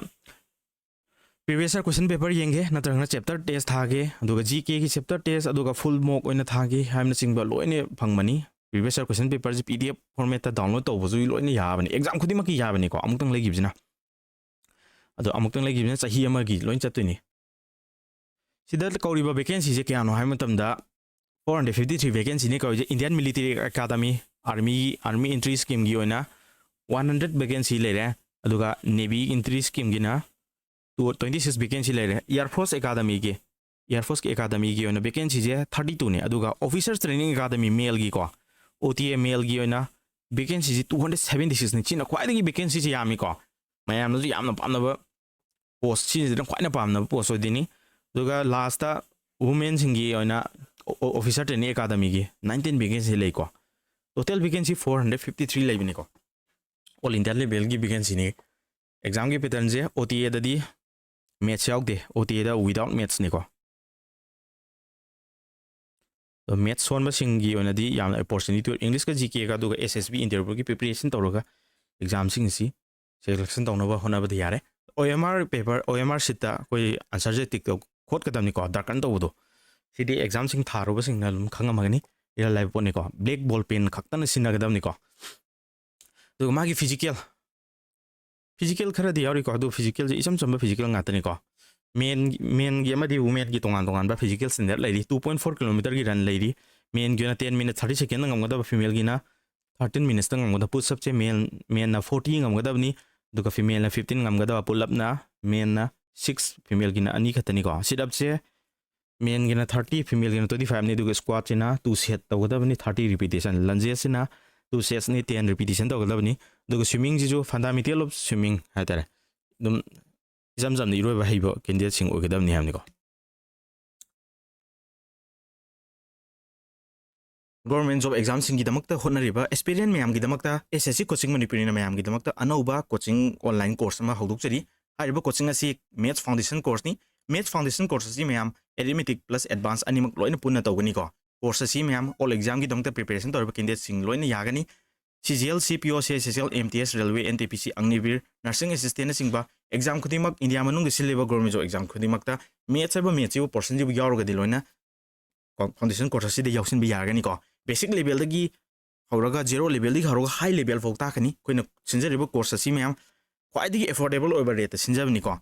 ꯄ꯭ꯔꯤꯚꯤꯌꯁ ꯏꯌꯔ ꯀꯣꯏꯁꯟ ꯄꯦꯄꯔ ꯌꯦꯡꯒꯦ, ꯅꯠꯇ꯭ꯔꯒꯅ ꯆꯦꯞꯇꯔ ꯇꯦꯁ ꯊꯥꯒꯦ, ꯑꯗꯨꯒ ꯖꯤ ꯀꯦꯒꯤ ꯆꯦꯞꯇꯔ ꯇꯦꯁ, ꯑꯗꯨꯒ ꯐꯨꯜ ꯃꯣꯛ ꯑꯣꯏꯅ ꯊꯥꯒꯦ ꯍꯥꯏꯕꯅꯆꯤꯡꯕ ꯂꯣꯏꯅ ꯐꯪꯕꯅꯤ꯫ ꯄ꯭ꯔꯤꯚꯤꯌꯁ ꯏꯌꯔ ꯀꯣꯏꯁꯟ ꯄꯦꯄꯔꯁꯤ ꯄꯤ ꯗꯤ ꯑꯦꯐ ꯐꯣꯔꯃꯦꯠꯇ ꯗꯥꯎꯟꯂꯣꯗ ꯇꯧꯕꯁꯨ ꯂꯣꯏꯅ ꯌꯥꯕꯅꯤ꯫ ꯑꯦꯛꯖꯥꯝ ꯈꯨꯗꯤꯡꯃꯛꯀꯤ ꯌꯥꯕꯅꯤꯀꯣ, ꯑꯃꯨꯛꯇꯪ ꯂꯩꯈꯤꯕꯁꯤꯅ꯫ ꯑꯗꯣ ꯑꯃꯨꯛꯇꯪ ꯂꯩꯈꯤꯕꯁꯤꯅ ꯆꯍꯤ ꯑꯃꯒꯤ ꯂꯣꯏ ꯆꯠꯇꯣꯏꯅꯤ꯫ ꯁꯤꯗ ꯀꯧꯔꯤꯕ ꯚꯦꯀꯦꯟꯁꯤꯁꯦ ꯀꯌꯥꯅꯣ ꯍꯥꯏꯕ ꯃꯇꯝꯗ, ꯐꯣꯔ ꯍꯟꯗ꯭ꯔꯦꯠ ꯐꯤꯐꯇꯤ ꯊ꯭ꯔꯤ ꯚꯦꯀꯦꯟꯁꯤꯅꯤ ꯀꯧꯔꯤꯁꯦ꯫ ꯏꯟꯗꯤꯌꯥꯟ ꯃꯤꯂꯤꯇꯔꯤ ꯑꯦꯀꯥꯗꯃꯤ, ꯑꯥꯔꯃꯤꯒꯤ, ꯑꯥꯔꯃꯤ ꯑꯦꯟꯇ꯭ꯔꯤ ꯁ꯭ꯀꯤꯝꯒꯤ ꯑꯣꯏꯅ ꯋꯥꯟ ꯍꯟꯗ꯭ꯔꯦꯠ ꯚꯦꯀꯦꯟꯁꯤ ꯂꯩꯔꯦ꯫ ꯑꯗꯨꯒ ꯅꯦꯚꯤ ꯑꯦꯟꯇ꯭ꯔꯤ ꯁ꯭ꯀꯤꯝꯒꯤꯅ ꯇꯨ, ꯇ꯭ꯋꯦꯟꯇꯤ ꯁꯤꯛꯁ ꯚꯦꯀꯦꯟꯁꯤ ꯂꯩꯔꯦ꯫ ꯏꯌꯥꯔ ꯐꯣꯔꯁ ꯑꯦꯀꯥꯗꯃꯤꯒꯤ, ꯏꯌꯥꯔ ꯐꯣꯔꯁꯀꯤ ꯑꯦꯀꯥꯗꯃꯤꯒꯤ ꯑꯣꯏꯅ ꯚꯦꯀꯦꯟꯁꯤꯁꯦ ꯊꯥꯔꯇꯤ ꯇꯨꯅꯦ꯫ ꯑꯗꯨꯒ ꯑꯣꯐꯤꯁꯔꯁ training academy ꯃꯦꯜꯒꯤꯀꯣ, O T A ꯃꯦꯜꯒꯤ ꯑꯣꯏꯅ ꯚꯦꯀꯦꯟꯁꯤꯁꯤ ꯇꯨ ꯍꯟꯗ꯭ꯔꯦꯠ ꯁꯚꯦꯟꯇꯤ ꯁꯤꯛꯁꯅꯤ꯫ ꯁꯤꯅ ꯈ꯭ꯋꯥꯏꯗꯒꯤ ꯚꯦꯀꯦꯟꯁꯤꯁꯤ ꯌꯥꯝꯃꯤꯀꯣ꯫ ꯃꯌꯥꯝꯅꯁꯨ ꯌꯥꯝꯅ ꯄꯥꯝꯅꯕ ꯄꯣꯁ, ꯁꯤꯁꯤꯅ ꯈ꯭ꯋꯥꯏꯅ ꯄꯥꯝꯅꯕ ꯄꯣꯁ ꯑꯣꯏꯗꯣꯏꯅꯤ꯫ ꯑꯗꯨꯒ ꯂꯥꯁꯇ ꯋꯨꯃꯦꯟꯁꯤꯡꯒꯤ ꯑꯣꯏꯅ ꯑꯣ-, ꯑꯣ-, ꯑꯣꯐꯤꯁꯔ ꯇ꯭ꯔꯦꯅꯤꯡ ꯑꯦꯀꯥꯗꯃꯤꯒꯤ ꯅꯥꯏꯟꯇꯤꯟ ꯚꯦꯀꯦꯟꯁꯤ ꯂꯩꯀꯣ꯫ Total vacancy four hundred fifty three ꯂꯩꯕꯅꯤꯀꯣ꯫ ꯑꯣꯜ ꯏꯟꯗꯤꯌꯥ ꯂꯦꯚꯦꯜꯒꯤ ꯚꯦꯀꯦꯟꯁꯤꯅꯤ꯫ ꯑꯦꯛꯖꯥꯝꯒꯤ ꯄꯦꯇꯔꯟꯁꯦ ꯑꯣ ꯇꯤ ꯑꯦꯗꯗꯤ ꯃꯦꯠꯁ ꯌꯥꯎꯗꯦ, ꯑꯣ ꯇꯤ ꯑꯦꯗ without mathsꯅꯤꯀꯣ꯫ ꯑꯗꯣ ꯃꯦꯠꯁ ꯁꯣꯟꯕꯁꯤꯡꯒꯤ ꯑꯣꯏꯅꯗꯤ ꯌꯥꯝꯅ ꯑꯣꯄꯣꯔꯆꯨꯅꯤꯇꯤ ꯑꯣꯏ꯫ ꯏꯪꯂꯤꯁꯀ ꯖꯤ ꯀꯦꯒ ꯑꯗꯨꯒ ꯑꯦꯁ ꯑꯦꯁ ꯕꯤ ꯏꯟꯇꯔꯚ꯭ꯌꯨꯒꯤ ꯄ꯭ꯔꯤꯄꯦꯔꯦꯁꯟ ꯇꯧꯔꯒ ꯑꯦꯛꯖꯥꯝꯁꯤꯡ ꯑꯁꯤ ꯁꯦꯂꯦꯛꯁꯟ ꯇꯧꯅꯕ ꯍꯣꯠꯅꯕꯗ ꯌꯥꯔꯦ꯫ ꯑꯣ ꯑꯦꯝ ꯑꯥꯔ ꯄꯦꯄꯔ, ꯑꯣ ꯑꯦꯝ ꯑꯥꯔ ꯁꯤꯠꯇ ꯑꯩꯈꯣꯏ ꯑꯟꯁꯔꯁꯦ ꯇꯤꯛ ꯇꯧ ꯈꯣꯠꯀꯗꯕꯅꯤꯀꯣ, ꯗꯥꯔꯀꯟ ꯇꯧꯕꯗꯣ꯫ ꯁꯤꯗꯤ ꯑꯦꯛꯖꯥꯝꯁꯤꯡ ꯊꯥꯔꯨꯕꯁꯤꯡꯅ ꯑꯗꯨꯝ ꯈꯪꯉꯝꯃꯒꯅꯤ, ꯏꯔꯥꯏ ꯂꯥꯏꯕ ꯄꯣꯠꯅꯤꯀꯣ꯫ ꯕ꯭ꯂꯦꯛ ꯕꯣꯜ ꯄꯦꯟ ꯈꯛꯇꯅ ꯁꯤꯖꯤꯟꯅꯒꯗꯕꯅꯤꯀꯣ꯫ ꯑꯗꯨꯒ ꯃꯥꯒꯤ ꯐꯤꯖꯤꯀꯦꯜ, ꯐꯤꯖꯤꯀꯦꯜ ꯈꯔꯗꯤ ꯌꯥꯎꯔꯤꯀꯣ, ꯑꯗꯨ ꯐꯤꯖꯤꯀꯦꯜꯁꯦ ꯏꯆꯝ ꯆꯝꯕ ꯐꯤꯖꯤꯀꯦꯜ ꯉꯥꯛꯇꯅꯤꯀꯣ꯫ ꯃꯦꯟ, ꯃꯦꯟꯒꯤ ꯑꯃꯗꯤ ꯋꯨꯃꯦꯟꯒꯤ ꯇꯣꯉꯥꯟ ꯇꯣꯉꯥꯟꯕ ꯐꯤꯖꯤꯀꯦꯜ ꯁ꯭ꯇꯦꯟꯗꯔꯗ ꯂꯩꯔꯤ꯫ Two point four kilometerꯒꯤ ꯔꯟ ꯂꯩꯔꯤ꯫ ꯃꯦꯟꯒꯤ ꯑꯣꯏꯅ ten minute thirty secondꯗ ꯉꯝꯒꯗꯕ, ꯐꯤꯃꯦꯜꯒꯤꯅ thirteen minutesꯇ ꯉꯝꯒꯗꯕ꯫ Push-upꯁꯦ ꯃꯦꯟ, ꯃꯦꯟꯅ forty ꯉꯝꯒꯗꯕꯅꯤ, ꯑꯗꯨꯒ ꯐꯤꯃꯦꯜꯅ fifteen ꯉꯝꯒꯗꯕ꯫ Pull-upꯅ ꯃꯦꯟꯅ six, ꯐꯤꯃꯦꯜꯒꯤꯅ ꯑꯅꯤ ꯈꯛꯇꯅꯤꯀꯣ꯫ Sit-upꯁꯦ ꯃꯦꯟꯒꯤꯅ thirty, ꯐꯤꯃꯦꯜꯒꯤꯅ twenty fiveꯅꯤ꯫ ꯑꯗꯨꯒ squatꯁꯤꯅ two set ꯇꯧꯒꯗꯕꯅꯤ, thirty repetition꯫ Lungesꯁꯤꯅ two setsꯅꯤ, ten repetition ꯇꯧꯒꯗꯕꯅꯤ꯫ ꯑꯗꯨꯒ swimmingꯁꯤꯁꯨ fundamental of swimming ꯍꯥꯏꯇꯥꯔꯦ, ꯑꯗꯨꯝ ꯏꯆꯝ ꯆꯝꯅ ꯏꯔꯣꯏꯕ ꯍꯩꯕ candidateꯁꯤꯡ ꯑꯣꯏꯒꯗꯕꯅꯤ ꯍꯥꯏꯕꯅꯤꯀꯣ꯫ Government job examꯁꯤꯡꯒꯤꯗꯃꯛꯇ ꯍꯣꯠꯅꯔꯤꯕ aspirant ꯃꯌꯥꯝꯒꯤꯗꯃꯛꯇ S S C Coaching ꯃꯅꯤꯄꯨꯔꯤꯅ ꯃꯌꯥꯝꯒꯤꯗꯃꯛꯇ ꯑꯅꯧꯕ coaching online course ꯑꯃ ꯍꯧꯗꯣꯛꯆꯔꯤ꯫ ꯍꯥꯏꯔꯤꯕ coaching ꯑꯁꯤ Maths Foundation courseꯅꯤ꯫ Maths Foundation course ꯑꯁꯤ ꯃꯌꯥꯝ Arithmetic plus Advance ꯑꯅꯤꯃꯛ ꯂꯣꯏꯅ ꯄꯨꯟꯅ ꯇꯧꯒꯅꯤꯀꯣ꯫ Course ꯑꯁꯤ ꯃꯌꯥꯝ all examꯒꯤꯗꯃꯛꯇ preparation ꯇꯧꯔꯤꯕ candidateꯁꯤꯡ ꯂꯣꯏꯅ ꯌꯥꯒꯅꯤ꯫ C G L, C P O, C H S L, M T S, Railway, N T P C, Agniveer, Nursing Assistantꯅꯆꯤꯡꯕ exam ꯈꯨꯗꯤꯡꯃꯛ India ꯃꯅꯨꯡꯗ ꯁꯤꯜꯂꯤꯕ government job exam ꯈꯨꯗꯤꯡꯃꯛꯇ Maths ꯍꯥꯏꯕ Mathsꯁꯤꯕꯨ portionꯁꯤꯕꯨ ꯌꯥꯎꯔꯒꯗꯤ ꯂꯣꯏꯅ ꯀꯣ-, Foundation course ꯑꯁꯤꯗ ꯌꯥꯎꯁꯤꯟꯕ ꯌꯥꯔꯒꯅꯤꯀꯣ꯫ Basic levelꯗꯒꯤ ꯍꯧꯔꯒ, zero levelꯗꯒꯤ ꯍꯧꯔꯒ high level ꯐꯥꯎ ꯇꯥꯛꯀꯅꯤ꯫ ꯑꯩꯈꯣꯏꯅ ꯁꯤꯟꯖꯔꯤꯕ course ꯑꯁꯤ ꯃꯌꯥꯝ ꯈ꯭ꯋꯥꯏꯗꯒꯤ affordable ꯑꯣꯏꯕ rateꯇ ꯁꯤꯟꯖꯕꯅꯤꯀꯣ꯫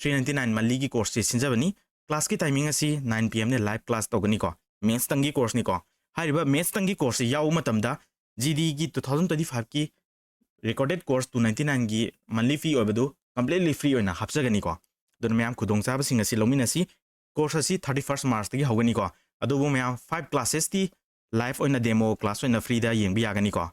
Three ninety nine monthlyꯒꯤ courseꯁꯤ ꯁꯤꯟꯖꯕꯅꯤ꯫ Classꯀꯤ timing ꯑꯁꯤ nine P Mꯅꯦ, live class ꯇꯧꯒꯅꯤꯀꯣ꯫ Mathsꯇꯪꯒꯤ courseꯅꯤꯀꯣ꯫ ꯍꯥꯏꯔꯤꯕ Mathsꯇꯪꯒꯤ courseꯁꯤ ꯌꯥꯎꯕ ꯃꯇꯝꯗ G Dꯒꯤ two thousand twenty fiveꯀꯤ recorded course two ninety nineꯒꯤ monthly fee ꯑꯣꯏꯕꯗꯨ completely free ꯑꯣꯏꯅ ꯍꯥꯞꯆꯒꯅꯤꯀꯣ꯫ ꯑꯗꯨꯅ ꯃꯌꯥꯝ ꯈꯨꯗꯣꯡꯆꯥꯕꯁꯤꯡ ꯑꯁꯤ ꯂꯧꯃꯤꯟꯅꯁꯤ꯫ Course ꯑꯁꯤ thirty first Marchꯇꯒꯤ ꯍꯧꯒꯅꯤꯀꯣ꯫ ꯑꯗꯨꯕꯨ ꯃꯌꯥꯝ five classesꯇꯤ live ꯑꯣꯏꯅ demo class ꯑꯣꯏꯅ freeꯗ ꯌꯦꯡꯕ ꯌꯥꯒꯅꯤꯀꯣ꯫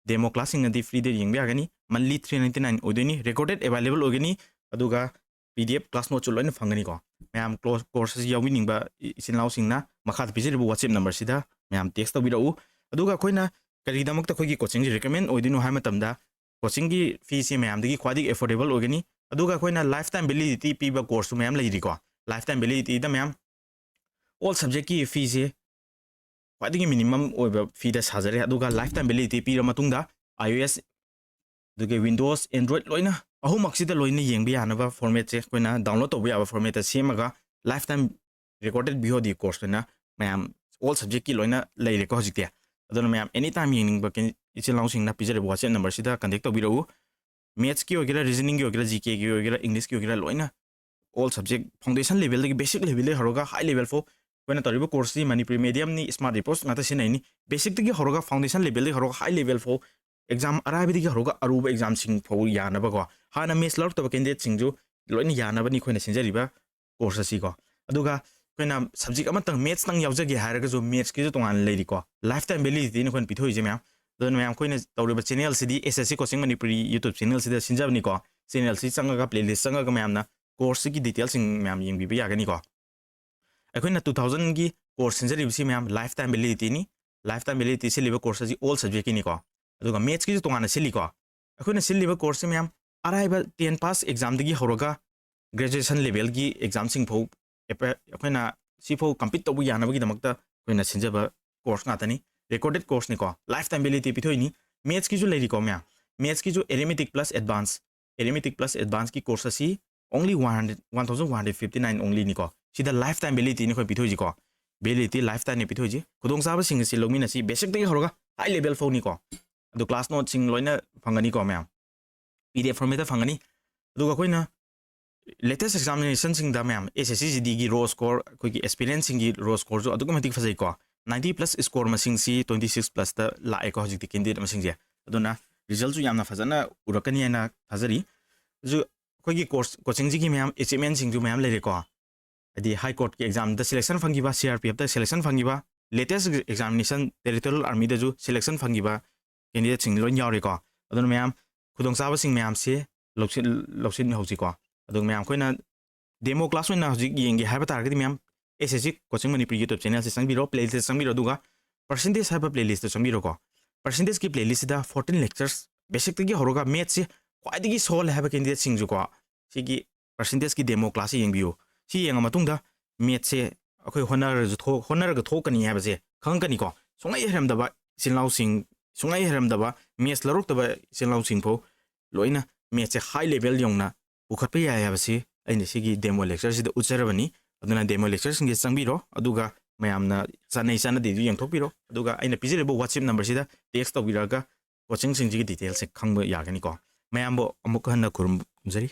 Demo classꯁꯤꯡꯅꯗꯤ freeꯗ ꯌꯦꯡꯕ ꯌꯥꯒꯅꯤ꯫ Monthly three ninety nine ꯑꯣꯏꯗꯣꯏꯅꯤ꯫ Recorded available ꯑꯣꯏꯒꯅꯤ꯫ ꯑꯗꯨꯒ P D F class noteꯁꯨ ꯂꯣꯏꯅ ꯐꯪꯒꯅꯤꯀꯣ꯫ ꯃꯌꯥꯝ clo-, course ꯑꯁꯤ ꯌꯥꯎꯕꯤꯅꯤꯡꯕ ꯏ-, ꯏꯆꯤꯟ ꯏꯅꯥꯎꯁꯤꯡꯅ ꯃꯈꯥꯗ ꯄꯤꯖꯔꯤꯕ WhatsApp numberꯁꯤꯗ ꯃꯌꯥꯝ text ꯇꯧꯕꯤꯔꯛꯎ꯫ ꯑꯗꯨꯒ ꯑꯩꯈꯣꯏꯅ ꯀꯔꯤꯒꯤꯗꯃꯛꯇ ꯑꯩꯈꯣꯏꯒꯤ coachingꯁꯤ recommend ꯑꯣꯏꯗꯣꯏꯅꯣ ꯍꯥꯏꯕ ꯃꯇꯝꯗ, coachingꯒꯤ feeꯁꯤ ꯃꯌꯥꯝꯗꯒꯤ ꯈ꯭ꯋꯥꯏꯗꯒꯤ affordable ꯑꯣꯏꯒꯅꯤ꯫ ꯑꯗꯨꯒ ꯑꯩꯈꯣꯏꯅ ꯂꯥꯏꯐ ꯇꯥꯏꯝ ꯚꯦꯂꯤꯗꯤꯇꯤ ꯄꯤꯕ ꯀꯣꯔꯁꯁꯨ ꯃꯌꯥꯝ ꯂꯩꯔꯤꯀꯣ꯫ ꯂꯥꯏꯐ ꯇꯥꯏꯝ ꯚꯦꯂꯤꯗꯤꯇꯤꯗ ꯃꯌꯥꯝ ꯑꯣꯜ ꯁꯕꯖꯦꯛꯀꯤ ꯐꯤꯁꯦ ꯈ꯭ꯋꯥꯏꯗꯒꯤ ꯃꯤꯅꯤꯃꯝ ꯑꯣꯏꯕ ꯐꯤꯗ ꯁꯥꯖꯔꯦ꯫ ꯑꯗꯨꯒ ꯂꯥꯏꯐ ꯇꯥꯏꯝ ꯚꯦꯂꯤꯗꯤꯇꯤ ꯄꯤꯔ ꯃꯇꯨꯡꯗ iOS, ꯑꯗꯨꯒ Windows, Android ꯂꯣꯏꯅ ꯑꯍꯨꯝꯃꯛꯁꯤꯗ ꯂꯣꯏꯅ ꯌꯦꯡꯕ ꯌꯥꯅꯕ ꯐꯣꯔꯃꯦꯠꯁꯦ ꯑꯩꯈꯣꯏꯅ ꯗꯥꯎꯟꯂꯣꯗ ꯇꯧꯕ ꯌꯥꯕ ꯐꯣꯔꯃꯦꯠꯇ ꯁꯦꯝꯃꯒ life time recorded V O ꯗꯤ ꯀꯣꯔꯁ ꯂꯣꯏꯅ ꯃꯌꯥꯝ ꯑꯣꯜ ꯁꯕꯖꯦꯛꯀꯤ ꯂꯣꯏꯅ ꯂꯩꯔꯦꯀꯣ ꯍꯧꯖꯤꯛꯇꯤ꯫ ꯑꯗꯨꯅ ꯃꯌꯥꯝ ꯑꯦꯅꯤ ꯇꯥꯏꯝ ꯌꯦꯡꯅꯤꯡꯕ ꯀꯦꯟ-, ꯏꯆꯤꯜ ꯏꯅꯥꯎꯁꯤꯡꯅ ꯄꯤꯖꯔꯤꯕ WhatsApp ꯅꯝꯕꯔꯁꯤꯗ ꯀꯟꯇꯦꯛ ꯇꯧꯕꯤꯔꯛꯎ꯫ ꯃꯦꯠꯁꯀꯤ ꯑꯣꯏꯒꯦꯔꯥ, ꯔꯤꯖꯅꯤꯡꯒꯤ ꯑꯣꯏꯒꯦꯔꯥ, ꯖꯤ ꯀꯦꯒꯤ ꯑꯣꯏꯒꯦꯔꯥ, ꯏꯪꯂꯤꯁꯀꯤ ꯑꯣꯏꯒꯦꯔꯥ, ꯂꯣꯏꯅ ꯑꯣꯜ ꯁꯕꯖꯦꯛ ꯐꯥꯎꯟꯗꯦꯁꯟ ꯂꯦꯚꯦꯜꯗꯒꯤ, ꯕꯦꯁꯤꯛ ꯂꯦꯚꯦꯜꯗꯒꯤ ꯍꯧꯔꯒ ꯍꯥꯏ ꯂꯦꯚꯦꯜ ꯐꯥꯎ ꯑꯩꯈꯣꯏꯅ ꯇꯧꯔꯤꯕ ꯀꯣꯔꯁꯁꯤ ꯃꯅꯤꯄꯨꯔꯤ ꯃꯦꯗꯤꯌꯝꯅꯤ, ꯁ꯭ꯃꯥꯔꯠ ꯔꯤꯄꯣꯔꯠꯁ ꯉꯥꯛꯇ ꯁꯤꯖꯤꯟꯅꯩꯅꯤ꯫ ꯕꯦꯁꯤꯛꯇꯒꯤ ꯍꯧꯔꯒ, ꯐꯥꯎꯟꯗꯦꯁꯟ ꯂꯦꯚꯦꯜꯗꯒꯤ ꯍꯧꯔꯒ ꯍꯥꯏ ꯂꯦꯚꯦꯜ ꯐꯥꯎ, ꯑꯦꯛꯖꯥꯝ ꯑꯔꯥꯏꯕꯗꯒꯤ ꯍꯧꯔꯒ ꯑꯔꯨꯕ ꯑꯦꯛꯖꯥꯝꯁꯤꯡ ꯐꯥꯎ ꯌꯥꯅꯕꯀꯣ, ꯍꯥꯟꯅ ꯃꯦꯠꯁ ꯂꯧꯔꯛꯇꯕ ꯀꯦꯟꯗꯤꯗꯦꯠꯁꯤꯡꯁꯨ ꯂꯣꯏꯅ ꯌꯥꯅꯕꯅꯤ ꯑꯩꯈꯣꯏꯅ ꯁꯤꯟꯖꯔꯤꯕ ꯀꯣꯔꯁ ꯑꯁꯤꯀꯣ꯫ ꯑꯗꯨꯒ ꯑꯩꯈꯣꯏꯅ ꯁꯕꯖꯦꯛ ꯑꯃꯇꯪ ꯃꯦꯠꯁꯇꯪ ꯌꯥꯎꯖꯒꯦ ꯍꯥꯏꯔꯒꯁꯨ ꯃꯦꯠꯁꯀꯤꯁꯨ ꯇꯣꯉꯥꯟꯅ ꯂꯩꯔꯤꯀꯣ꯫ ꯂꯥꯏꯐ ꯇꯥꯏꯝ ꯚꯦꯂꯤꯗꯤꯇꯤꯅꯤ ꯑꯩꯈꯣꯏꯅ ꯄꯤꯊꯣꯛꯏꯁꯦ ꯃꯌꯥꯝ꯫ ꯑꯗꯨꯅ ꯃꯌꯥꯝ ꯑꯩꯈꯣꯏꯅ ꯇꯧꯔꯤꯕ ꯆꯦꯅꯦꯜꯁꯤꯗꯤ S S C coaching Manipuri YouTube ꯆꯦꯅꯦꯜꯁꯤꯗ ꯁꯤꯟꯖꯕꯅꯤꯀꯣ꯫ ꯆꯦꯅꯦꯜꯁꯤ ꯆꯪꯉꯒ, ꯄ꯭ꯂꯦꯂꯤꯁ ꯆꯪꯉꯒ ꯃꯌꯥꯝꯅ ꯀꯣꯔꯁꯁꯤꯒꯤ ꯗꯤꯇꯦꯜꯁꯤꯡ ꯃꯌꯥꯝ ꯌꯦꯡꯕꯤꯕ ꯌꯥꯒꯅꯤꯀꯣ꯫ ꯑꯩꯈꯣꯏꯅ ꯇꯨ ꯊꯥꯎꯖꯟꯒꯤ ꯀꯣꯔꯁ ꯁꯤꯟꯖꯔꯤꯕꯁꯤ ꯃꯌꯥꯝ ꯂꯥꯏꯐ ꯇꯥꯏꯝ ꯚꯦꯂꯤꯗꯤꯇꯤꯅꯤ꯫ ꯂꯥꯏꯐ ꯇꯥꯏꯝ ꯚꯦꯂꯤꯗꯤꯇꯤ ꯁꯤꯜꯂꯤꯕ ꯀꯣꯔꯁ ꯑꯁꯤ ꯑꯣꯜ ꯁꯕꯖꯦꯛꯀꯤꯅꯤꯀꯣ꯫ ꯑꯗꯨꯒ ꯃꯦꯠꯁꯀꯤꯁꯨ ꯇꯣꯉꯥꯟꯅ ꯁꯤꯜꯂꯤꯀꯣ꯫ ꯑꯩꯈꯣꯏꯅ ꯁꯤꯜꯂꯤꯕ ꯀꯣꯔꯁꯁꯤ ꯃꯌꯥꯝ ꯑꯔꯥꯏꯕ ꯇꯦꯟ ꯄꯥꯁ ꯑꯦꯛꯖꯥꯝꯗꯒꯤ ꯍꯧꯔꯒ ꯒ꯭ꯔꯦꯖꯨꯑꯦꯁꯟ ꯂꯦꯚꯦꯜꯒꯤ ꯑꯦꯛꯖꯥꯝꯁꯤꯡ ꯐꯥꯎ ꯑꯦꯄ-, ꯑꯩꯈꯣꯏꯅ ꯁꯤꯐꯥꯎ ꯀꯝꯄꯤꯠ ꯇꯧꯕ ꯌꯥꯅꯕꯒꯤꯗꯃꯛꯇ ꯑꯩꯈꯣꯏꯅ ꯁꯤꯟꯖꯕ ꯀꯣꯔꯁ ꯉꯥꯛꯇꯅꯤ꯫ ꯔꯦꯀꯣꯔꯗꯦꯠ ꯀꯣꯔꯁꯅꯤꯀꯣ꯫ ꯂꯥꯏꯐ ꯇꯥꯏꯝ ꯚꯦꯂꯤꯗꯤꯇꯤ ꯄꯤꯊꯣꯛꯏꯅꯤ꯫ ꯃꯦꯠꯁꯀꯤꯁꯨ ꯂꯩꯔꯤꯀꯣ ꯃꯌꯥꯝ꯫ ꯃꯦꯠꯁꯀꯤꯁꯨ arithmetic plus advance, arithmetic plus ꯑꯦꯗꯚꯥꯟꯁꯀꯤ ꯀꯣꯔꯁ ꯑꯁꯤ only one hundred, one thousand one hundred fifty nine onlyꯅꯤꯀꯣ꯫ ꯁꯤꯗ ꯂꯥꯏꯐ ꯇꯥꯏꯝ ꯚꯦꯂꯤꯗꯤꯇꯤꯅꯤ ꯑꯩꯈꯣꯏ ꯄꯤꯊꯣꯏꯁꯤꯀꯣ꯫ Validity life ꯇꯥꯏꯝꯅꯤ ꯄꯤꯊꯣꯏꯁꯤ꯫ ꯈꯨꯗꯣꯡꯆꯥꯕꯁꯤꯡ ꯑꯁꯤ ꯂꯧꯃꯤꯟꯅꯁꯤ, ꯕꯦꯁꯤꯛꯇꯒꯤ ꯍꯧꯔꯒ ꯍꯥꯏ ꯂꯦꯚꯦꯜ ꯐꯥꯎꯅꯤꯀꯣ꯫ ꯑꯗꯨ ꯀ꯭ꯂꯥꯁ ꯅꯣꯠꯁꯤꯡ ꯂꯣꯏꯅ ꯐꯪꯒꯅꯤꯀꯣ ꯃꯌꯥꯝ, ꯄꯤ ꯗꯤ ꯑꯦꯐ ꯐꯣꯔꯃꯦꯠꯇ ꯐꯪꯒꯅꯤ꯫ ꯑꯗꯨꯒ ꯑꯩꯈꯣꯏꯅ ꯂꯦꯇꯦꯁ ꯑꯦꯛꯖꯥꯃꯤꯅꯦꯁꯟꯁꯤꯡꯗ ꯃꯌꯥꯝ, ꯑꯦꯁ ꯑꯦꯁ ꯁꯤ ꯖꯤ ꯗꯤꯒꯤ ꯔꯣ ꯁ꯭ꯀꯣꯔ, ꯑꯩꯈꯣꯏꯒꯤ ꯑꯦꯁꯄꯤꯔꯦꯟꯁꯤꯡꯒꯤ ꯔꯣ ꯁ꯭ꯀꯣꯔꯁꯨ ꯑꯗꯨꯛꯀꯤ ꯃꯇꯤꯛ ꯐꯖꯩꯀꯣ꯫ ꯅꯥꯏꯟꯇꯤ ꯄ꯭ꯂꯁ ꯁ꯭ꯀꯣꯔ ꯃꯁꯤꯡꯁꯤ ꯇ꯭ꯋꯦꯟꯇꯤ ꯁꯤꯛꯁ ꯄ꯭ꯂꯁꯇ ꯂꯥꯛꯑꯦꯀꯣ ꯍꯧꯖꯤꯛꯇꯤ ꯀꯦꯟꯗꯤꯗꯦꯠ ꯃꯁꯤꯡꯁꯦ꯫ ꯑꯗꯨꯅ ꯔꯤꯖꯜꯁꯨ ꯌꯥꯝꯅ ꯐꯖꯅ ꯎꯔꯛꯀꯅꯤ ꯍꯥꯏꯅ ꯊꯥꯖꯔꯤ꯫ ꯑꯗꯨ ꯑꯩꯈꯣꯏꯒꯤ ꯀꯣꯔꯁ, ꯀꯣꯆꯤꯡꯁꯤꯒꯤ ꯃꯌꯥꯝ ꯑꯦꯆꯤꯞꯃꯦꯟꯁꯤꯡꯁꯨ ꯃꯌꯥꯝ ꯂꯩꯔꯦꯀꯣ꯫ ꯍꯥꯏꯗꯤ ꯍꯥꯏ ꯀꯣꯔꯠꯀꯤ ꯑꯦꯛꯖꯥꯝꯗ ꯁꯦꯂꯦꯛꯁꯟ ꯐꯪꯈꯤꯕ, ꯁꯤ ꯑꯥꯔ ꯄꯤ ꯑꯦꯐꯇ ꯁꯦꯂꯦꯛꯁꯟ ꯐꯪꯈꯤꯕ, ꯂꯦꯇꯦꯁ ꯑꯦꯛꯖꯥꯃꯤꯅꯦꯁꯟ ꯇꯦꯔꯤꯇꯣꯔꯤꯌꯦꯜ ꯑꯥꯔꯃꯤꯗꯁꯨ ꯁꯦꯂꯦꯛꯁꯟ ꯐꯪꯈꯤꯕ ꯀꯦꯟꯗꯤꯗꯦꯠꯁꯤꯡ ꯂꯣꯏ ꯌꯥꯎꯔꯤꯀꯣ꯫ ꯑꯗꯨꯅ ꯃꯌꯥꯝ ꯈꯨꯗꯣꯡꯆꯥꯕꯁꯤꯡ ꯃꯌꯥꯝꯁꯤ ꯂꯧꯁꯤꯟ-, ꯂꯧꯁꯤꯟꯍꯧꯁꯤꯀꯣ꯫ ꯑꯗꯨꯒ ꯃꯌꯥꯝ ꯑꯩꯈꯣꯏꯅ ꯗꯦꯃꯣ ꯀ꯭ꯂꯥꯁ ꯑꯣꯏꯅ ꯍꯧꯖꯤꯛ ꯌꯦꯡꯒꯦ ꯍꯥꯏꯕ ꯇꯥꯔꯒꯗꯤ ꯃꯌꯥꯝ S S C coaching Manipur YouTube ꯆꯦꯅꯦꯜꯁꯤ ꯆꯪꯕꯤꯔꯣ, ꯄ꯭ꯂꯦꯂꯤꯁꯇ ꯆꯪꯕꯤꯔꯣ, ꯑꯗꯨꯒ ꯄꯔꯁꯦꯟꯇꯦꯖ ꯍꯥꯏꯕ ꯄ꯭ꯂꯦꯂꯤꯁꯇ ꯆꯪꯕꯤꯔꯣꯀꯣ꯫ ꯄꯔꯁꯦꯟꯇꯦꯖꯀꯤ ꯄ꯭ꯂꯦꯂꯤꯁꯁꯤꯗ ꯐꯣꯔꯇꯤꯟ ꯂꯦꯛꯆꯔꯁ, ꯕꯦꯁꯤꯛꯇꯒꯤ ꯍꯧꯔꯒ ꯃꯦꯠꯁꯁꯤ ꯈ꯭ꯋꯥꯏꯗꯒꯤ ꯁꯣꯜꯂꯦ ꯍꯥꯏꯕ ꯀꯦꯟꯗꯤꯗꯦꯠꯁꯤꯡꯁꯨꯀꯣ, ꯁꯤꯒꯤ percentageꯀꯤ demo classꯁꯦ ꯌꯦꯡꯕꯤꯌꯨ꯫ ꯁꯤ ꯌꯦꯡꯉ ꯃꯇꯨꯡꯗ mathsꯁꯦ ꯑꯩꯈꯣꯏ ꯍꯣꯠꯅꯔꯁꯨ ꯊꯣꯛ- ꯍꯣꯠꯅꯔꯒ ꯊꯣꯛꯀꯅꯤ ꯍꯥꯏꯕꯁꯦ ꯈꯪꯉꯛꯀꯅꯤꯀꯣ꯫ ꯁꯨꯡꯍꯩ ꯍꯩꯔꯝꯗꯕ ꯏꯆꯤꯜ ꯏꯅꯥꯎꯁꯤꯡ, ꯁꯨꯡꯍꯩ ꯍꯩꯔꯝꯗꯕ maths ꯂꯧꯔꯛꯇꯕ ꯏꯆꯤꯜ ꯏꯅꯥꯎꯁꯤꯡ ꯐꯥꯎ ꯂꯣꯏꯅ mathsꯁꯦ high level ꯌꯧꯅ ꯄꯨꯈꯠꯄ ꯌꯥꯏ ꯍꯥꯏꯕꯁꯤ ꯑꯩꯅ ꯁꯤꯒꯤ demo lectureꯁꯤꯗ ꯎꯠꯆꯔꯕꯅꯤ꯫ ꯑꯗꯨꯅ demo lectureꯁꯤꯡꯁꯦ ꯆꯪꯕꯤꯔꯣ, ꯑꯗꯨꯒ ꯃꯌꯥꯝꯅ ꯆꯥꯟꯅꯩ ꯆꯥꯟꯅꯗꯦꯗꯨ ꯌꯦꯡꯊꯣꯛꯄꯤꯔꯣ꯫ ꯑꯗꯨꯒ ꯑꯩꯅ ꯄꯤꯖꯔꯤꯕ WhatsApp numberꯁꯤꯗ text ꯇꯧꯕꯤꯔꯛꯑꯒ coachingꯁꯤꯡꯁꯤꯒꯤ detailꯁꯁꯦ ꯈꯪꯕ ꯌꯥꯒꯅꯤꯀꯣ꯫ ꯃꯌꯥꯝꯕꯨ ꯑꯃꯨꯛ ꯍꯟꯅ ꯈꯨꯔꯨꯝꯖꯔꯤ꯫